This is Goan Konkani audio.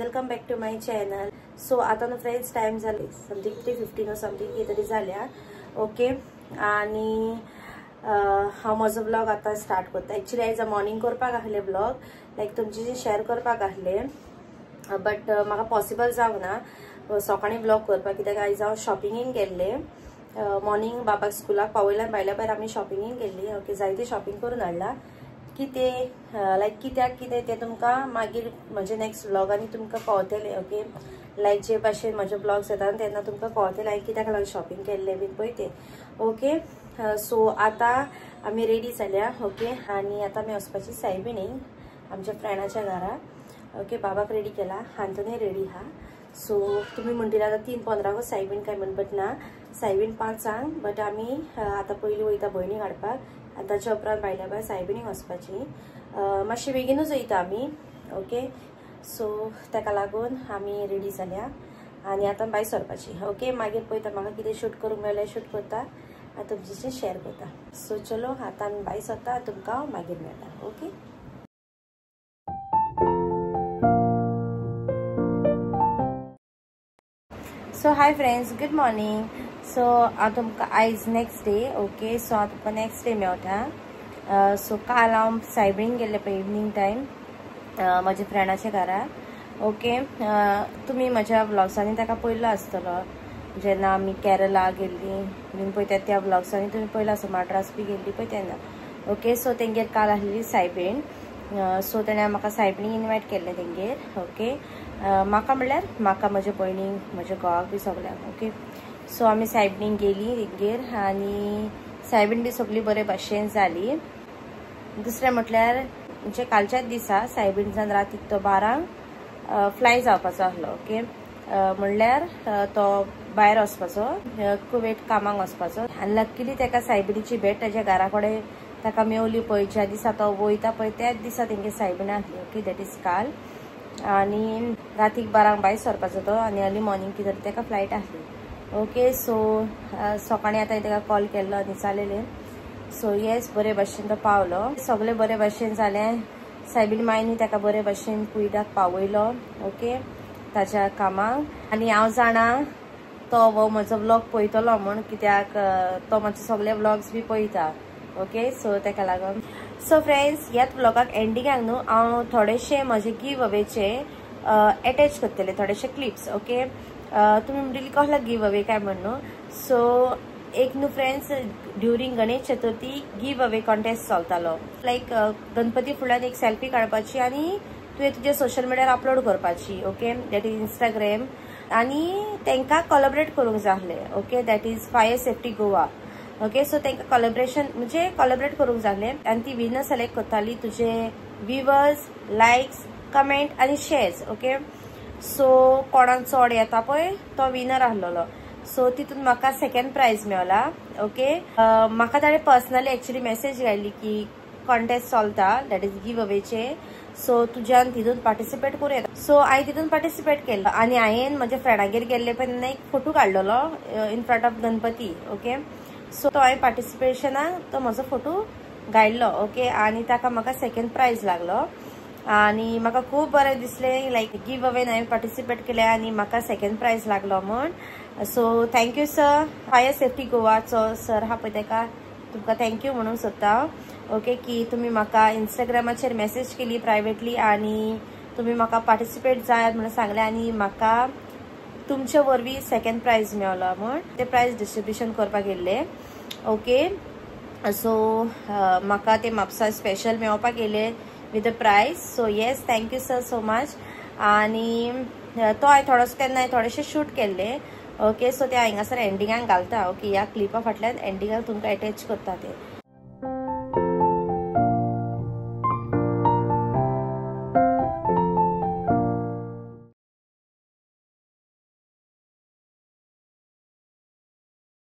Welcome back to my channel. So आता न्हू फ्रेंड्स टायम जाले समथींग 3:15 समथींग कितें तरी जाल्या. ओके, आनी हांव म्हजो ब्लॉग आतां स्टार्ट करता. एक्चुली आयज मॉर्निंग करपाक आसलें ब्लॉग, लायक तुमचे शेअर करपाक आसलें, बट म्हाका पॉसिबल जावंक ना सकाळीं ब्लॉग करपाक, कित्याक आयज हांव शॉपिंगेक गेल्लें. मॉर्निंग बाबाक स्कुलाक पावयल्या भायल्या भायर आमी शॉपिंगेक गेल्ली. ओके, जायती शॉपिंग करून हाडला. कितें लायक कित्याक कितें तें तुमकां मागीर म्हजे नेक्स्ट ब्लॉगांनी तुमकां कळतलें. ओके, लायक जे भाशेन म्हजे ब्लॉग्स येता तेन्ना तुमकां कळतलें हांवें कित्याक लागून शॉपिंग केल्लें बीन पळय तें. ओके, सो आतां आमी रेडी जाल्या. ओके, आनी आतां आमी वचपाची सायबिणीक आमच्या फ्रेंडाच्या घरा. ओके, बाबाक रेडी केला, आंतोनी रेडी आहा. सो तुमी म्हणटले आतां 3:15 सायबीण काय म्हण, बट ना, सायबीण 5 बट आमी आतां पयलीं वयता भयणीक हाडपाक आनी ताच्या उपरांत भायल्या भायर सायबिणीक वचपाची. मातशें बेगीनूच वयता आमी. ओके, सो ताका लागून आमी रेडी जाल्या आनी आतां भायर सरपाची. ओके, मागीर पळयता म्हाका कितें शूट करूंक मेळ्ळें शूट करता आनी तुमचे शेअर करता. सो चलो आतां आमी भायर सरता, तुमकां हांव मागीर मेळटा. Okay, so hi friends, good morning. So हांव तुमकां आयज नेक्स्ट डे. ओके, सो हांव तुमकां नेक्स्ट डे मेवता. सो काल हांव सायबीण गेल्लें पळय इवनींग टायम म्हज्या फ्रेंडाच्या घरा. ओके, तुमी म्हज्या व्लॉग्सांनी ताका पळयलो आसतलो, जेन्ना आमी केरला गेल्ली बीन पळय त्या व्लॉग्सांनी तुमी पळयलो आसतलो, माड्रास बी गेल्ली पळय तेन्ना. ओके, सो तेंगेर काल आसलेली सायबीण. सो तेणें म्हाका सायबिणीक इनवायट केल्लें तेंगेर. ओके, म्हाका म्हणल्यार म्हाका, म्हज्या भयणीक, म्हज्या घोवाक बी सगल्यांक. ओके, सो आमी सायबिणीक गेली तेंगेर आनी सायबीण बी सगळी बरे भाशेन जाली. दुसरें म्हटल्यार म्हणजे कालच्याच दिसा सायबीणच्यान रातीक तो 12 फ्लाय जावपाचो आसलो. ओके, म्हणल्यार तो भायर वचपाचो, कुवेट कामाक वचपाचो. आनी लक्कीली ताका सायबिणीची भेट ताच्या घरा कडेन ताका मेवली पळय, ज्या दिसा तो वयता पळय त्याच दिसा तेंगे सायबीण आसली. ओके, that is काल. आनी रातीक 12 भायर सरपाचो तो आनी अर्ली मॉर्निंग कितें तरी ताका फ्लायट आसली. ओके, सो सकाळीं आतां ताका कॉल केल्लो आनी विचारलेलें. सो येस, बरे भाशेन तो पावलो, सगळें बरे भाशेन जालें. सायबीण मायनी ताका बरे भाशेन कुयटाक पावयलो. ओके, ताच्या कामाक. आनी हांव जाणा तो हो म्हजो व्लॉग पळयतलो म्हूण, कित्याक तो म्हजे सगळे व्लॉग्स बी पळयता. ओके, सो ताका लागून. सो फ्रेंड्स, ह्याच व्लॉगाक एंडिंगाक न्हू हांव थोडेशे म्हजे गिव अवेचे एटॅच करतले, थोडेशे क्लिप्स. ओके, तुमी म्हणटली कसलो गिव अवे काय म्हण न्हू. सो एक न्हू friends, during Ganesh Chaturthi giveaway contest चलतालो. लायक गणपती फुडल्यान एक सेल्फी काडपाची आनी तुवें तुज्या सोशल मिडियार अपलोड करपाची. Okay, that is Instagram. आनी तांकां कोलॅबरेट करूंक जाय आसलें. Okay, that is fire safety Goa. Okay, so तांकां कोलॅबरेशन म्हणजे कोलॅबरेट करूंक जाय आसलें आनी ती विनर सिलेक्ट करताली तुजे व्यूवर्स, लायक्स, कमेंट आनी शेअर्स. ओके, सो कोणाक चड येता पळय तो विनर आसलेलो. सो तितून म्हाका सेकंड प्रायज मेवला. ओके, म्हाका ताणें पर्सनली एक्चुली मेसेज घायली की कॉन्टेस्ट चलता, that is give अवेचे, सो तुज्यान तितून पार्टिसिपेट करूं येता. सो हांवें तितून पार्टिसिपेट केलो आनी हांवें म्हज्या फ्रेंडागेर गेल्ले पळय तेन्ना एक फोटो काडलेलो in front of Ganpati. Okay, so तो हांवें पार्टिसिपेशनाक तो म्हजो फोटो घायल्लो. ओके, आनी ताका म्हाका सेकंड प्रायज लागलो आनी म्हाका खूब बरें दिसलें, लायक गिव अवेन हांवें पार्टिसिपेट केलें आनी म्हाका सेकंड प्रायज लागलो म्हूण. So thank you sir, fire safety गोवाचो सर आहा पळय ताका तुमकां thank you म्हणूंक सोदता. ओके, की तुमी म्हाका इंस्टाग्रामाचेर मॅसेज केली प्रायवेटली आनी तुमी म्हाका पार्टिसिपेट जायात म्हणून सांगलें आनी म्हाका तुमचे वरवीं सेकंड प्रायज मेवलो म्हूण ते प्रायज डिस्ट्रिब्युशन करपाक येयल्ले. ओके, सो म्हाका ते म्हापसा स्पेशल मेळोवपाक येयले with the prize. So yes, thank you sir so much. आनी तो हांवें थोडोसो तेन्ना थोडेशे शूट केल्ले. ओके, सो ते हांगासर एंडिंगाक घालता. ओके, ह्या क्लिपा फाटल्यान एंडिंगाक तुमकां एटॅच करता ते.